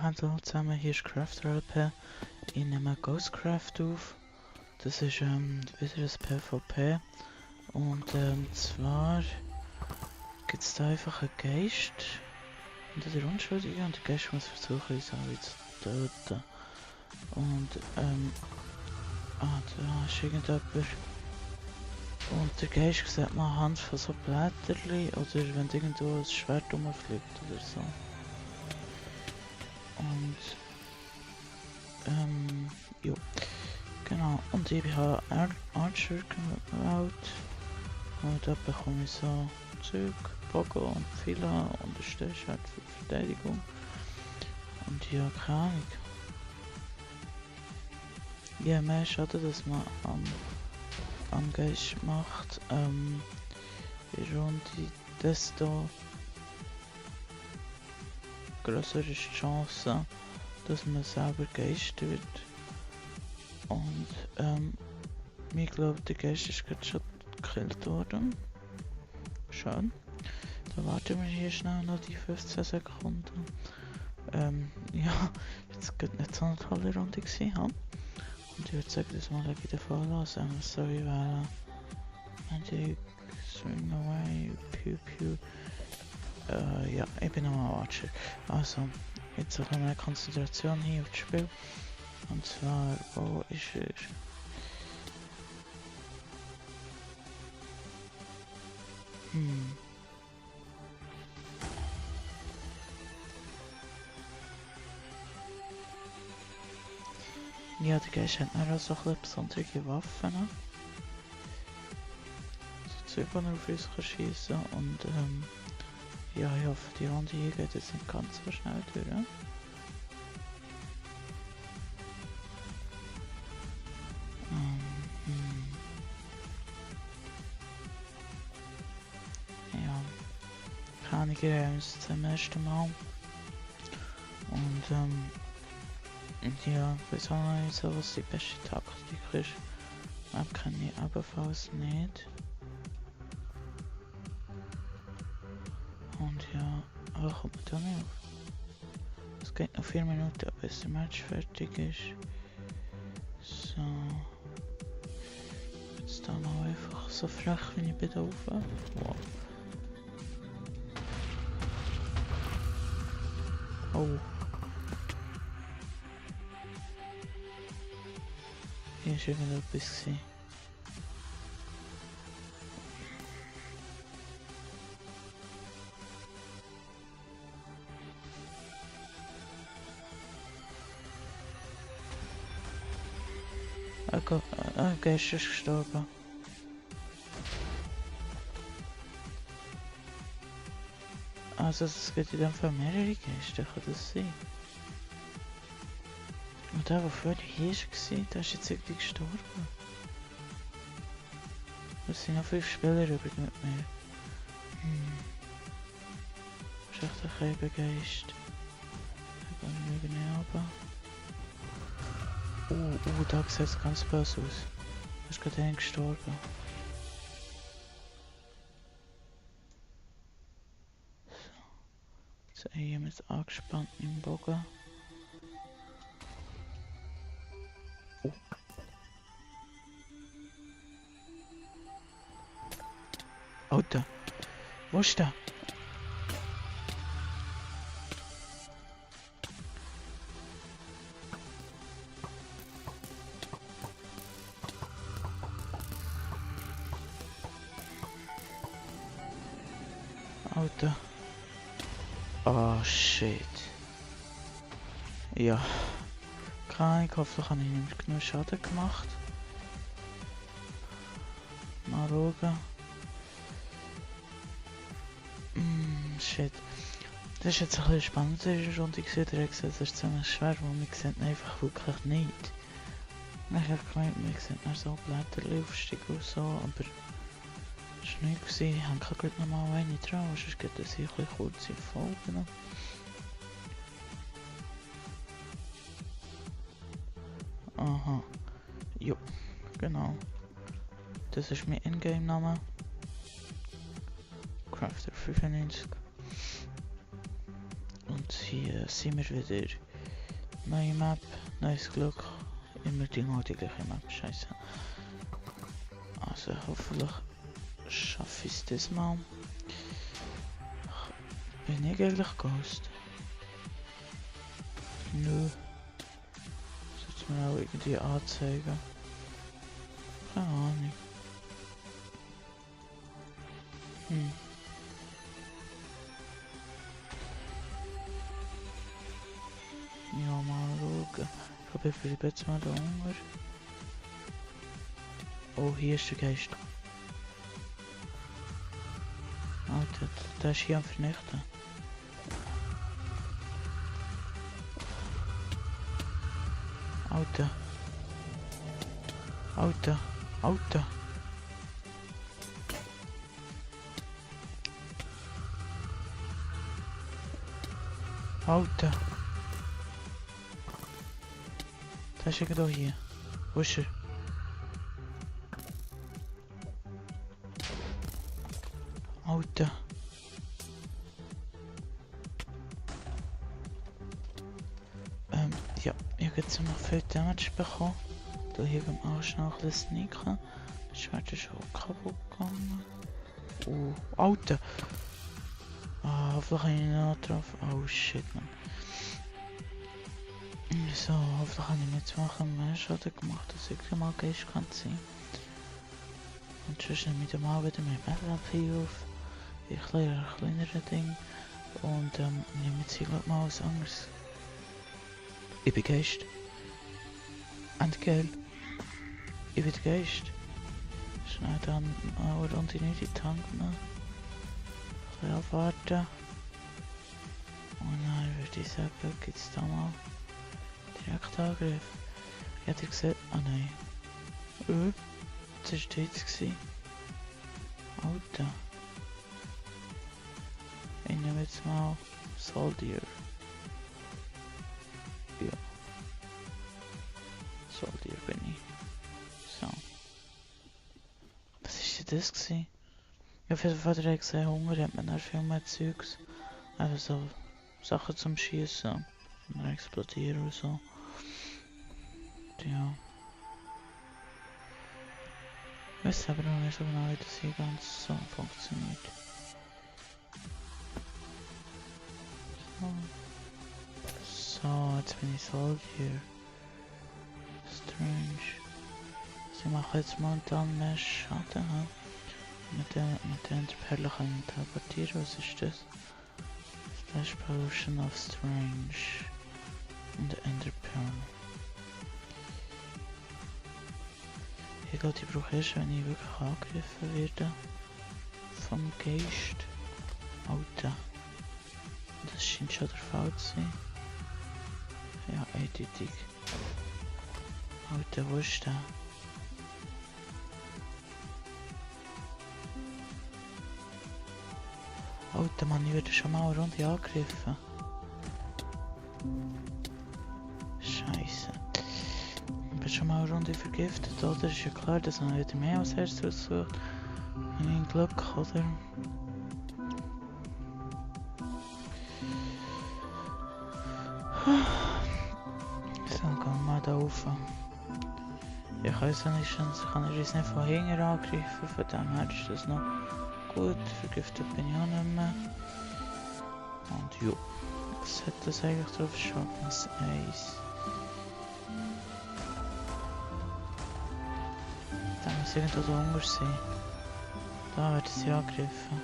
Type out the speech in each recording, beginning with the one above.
hallo zusammen, hier ist Crafter LP. Ich nehme Ghostcraft auf. Das ist wieder ein PvP. Und zwar gibt es da einfach einen Geist unter der Unschuldigen und der Geist muss versuchen, uns alle zu töten. Und da ist irgendjemand. Und der Geist sieht man anhand von so Blätterli oder wenn irgendwo ein Schwert rumfliegt oder so. Und jo. Genau, und ich habe Archer gewählt. Und da bekomme ich so Zeug, Bogen und Pfeile und ein Stechschwert für Verteidigung. Und ja, keine Ahnung. Je mehr Schaden, dass man am Geist macht, Runde, desto größer ist die Chance, dass man selber Geist wird. Und ich glaube, der Geist ist gerade schon gekillt worden. Schön. Dann warten wir hier schnell noch die 15 Sekunden. Ja, jetzt geht nicht so eine tolle Runde gewesen, ha? Und ich würde sagen, das mal wieder vorlassen. Sorry, wählen. Magic, swing away, pew pew. Ja, ich bin nochmal Watcher. Also, jetzt auch mehr Konzentration hier auf das Spiel. Und zwar, wo ist er? Ja, der Geist hat noch so ein bisschen besondere Waffen. So Zeug, die er auf uns schießen kann. Und ja, ich hoffe, die Runde hier geht jetzt nicht ganz so schnell durch. Ja, keine Ahnung, wir haben uns zum ersten Mal. Und ja, ich weiß auch noch nicht so, was die beste Taktik ist. Map kenne ich ebenfalls nicht. Und ja, aber kommt man da nicht auf. Es geht noch 4 Minuten, bis der Match fertig ist. So. Jetzt da noch einfach so frech, wie ich bin rauf. Wow. Oh. Hier ist irgendetwas gewesen. Geist ist gestorben. Also es gibt in dem Fall mehrere Geister, kann das sein? Und der vorher hier war, der ist jetzt irgendwie gestorben. Es sind noch 5 Spieler übrig mit mir. Das ist echt ein Geist. Da gehen wir nicht runter. Da sieht es ganz böse aus. Da ist gerade einer gestorben. So. Jetzt habe ich jemand angespannt im Bogen. Oh. Alter, wo ist der? Alter. Oh shit. Ja. Ich hoffe, habe ich nicht genug Schaden gemacht. Mal schauen. Shit. Das ist jetzt ein bisschen spannend, diese Runde gesehen. Der hat gesagt, das ist ziemlich schwer, weil wir sehen einfach wirklich nicht. Ich habe gemeint, wir sehen nur so Blätter aufsteigen und so, aber das war nicht. Ich habe gerade nochmal eine dran, sonst geht das hier ein bisschen kurze Folgen. Aha. Jo, genau. Das ist mein Ingame-Name. Crafter 95. Und hier sind wir wieder Neue Map, neues Glück. Immer die gleiche Map, scheiße. Also hoffentlich schaffe ich es diesmal. Bin ich eigentlich Ghost? Nö. Sollte mir auch irgendwie anzeigen. Keine Ahnung. Ja, mal schauen. Ich glaube, ich bleibe jetzt mal da unten. Oh, hier ist der Geist. Alter, der ist hier am Vernichten. Alter. Alter. Alter. Alter. Der ist irgendwo hier. Wo ist er? Alter. Ja, ich habe jetzt noch viel Damage bekommen. Da hier beim Arsch noch ein bisschen sneaken. Das Schwert ist auch kaputt gegangen. Alter! Ah, hoffentlich habe ich ihn noch getroffen. Oh shit, man. So, hoffentlich habe ich jetzt mal mehr Schaden gemacht, dass ich mal Geist kann sein. Und sonst nehme ich mal wieder mit Metal auf. Ich lerne ein kleineres Ding. Und nehme jetzt hier mal was anderes. Ich bin Geist. Endgeil. Ich bin Geist. Schnell dann eine Runde nicht in die Tank nehmen. Ein bisschen abwarten. Und dann würde ich sagen, gibt es da mal direkt Angriff. Ich hätte gesehen. Ah nein. Das war jetzt. Alter. Ich nehme jetzt mal Soldier. Ja. Soldier bin ich. So. Was ist denn das gewesen? Ja, auf jeden Fall hat er gesehen, Hunger hat man dann viel mehr Zeugs. Also so Sachen zum Schießen. Und explodieren und so. Ja. Ich weiß aber noch nicht so genau, wie das hier ganz so funktioniert. So, jetzt bin ich Soldier. Strange. Sie machen jetzt momentan mehr Schaden. Mit der Perle kann ich teleportieren. Was ist das? Splash Potion of Strange. Und der Enderpearl. Ich glaube, die brauche ich, wenn ich wirklich angegriffen werde. Vom Geist. Alter. Das scheint schon der Fall zu sein. Ja, eindeutig. Alter, wo ist der? Alter Mann, ich werde schon mal eine Runde angegriffen. Scheiße. Ich bin schon mal eine Runde vergiftet, oder? Ist ja klar, dass man wieder mehr als erstes sucht. Wenn ich ein Glück, oder? So, gehen wir mal da rauf. Ich weiß ja nicht, kann ich uns nicht von hinten angreifen, von dem her ist das noch gut. Vergiftet bin ich auch nicht mehr. Und jo, was hat das eigentlich drauf? Sharpness 1. Da muss irgendwo da unten sein. Da wird sie angegriffen.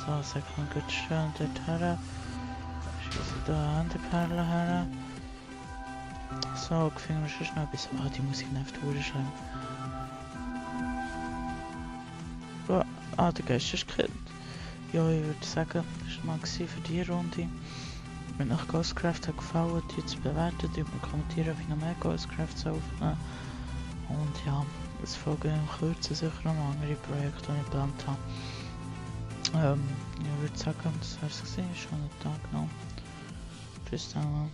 So, sie kann gut schön dort her. Schieße da Enderperlen her. So, finden wir schon schnell bis. Ah, die Musik nervt schlimm. Ah, der Geist ist gekillt. Ja, ich würde sagen, das war mal für die Runde. Wenn euch Ghostcraft hat gefallen, die zu bewerten, und kommentieren, ob ich noch mehr Ghostcrafts aufnehmen. Und ja, es folgen in Kürze sicher noch andere Projekte, die ich geplant habe. Ich würde sagen, das war es gewesen. Schönen Tag noch. Tschüss zusammen.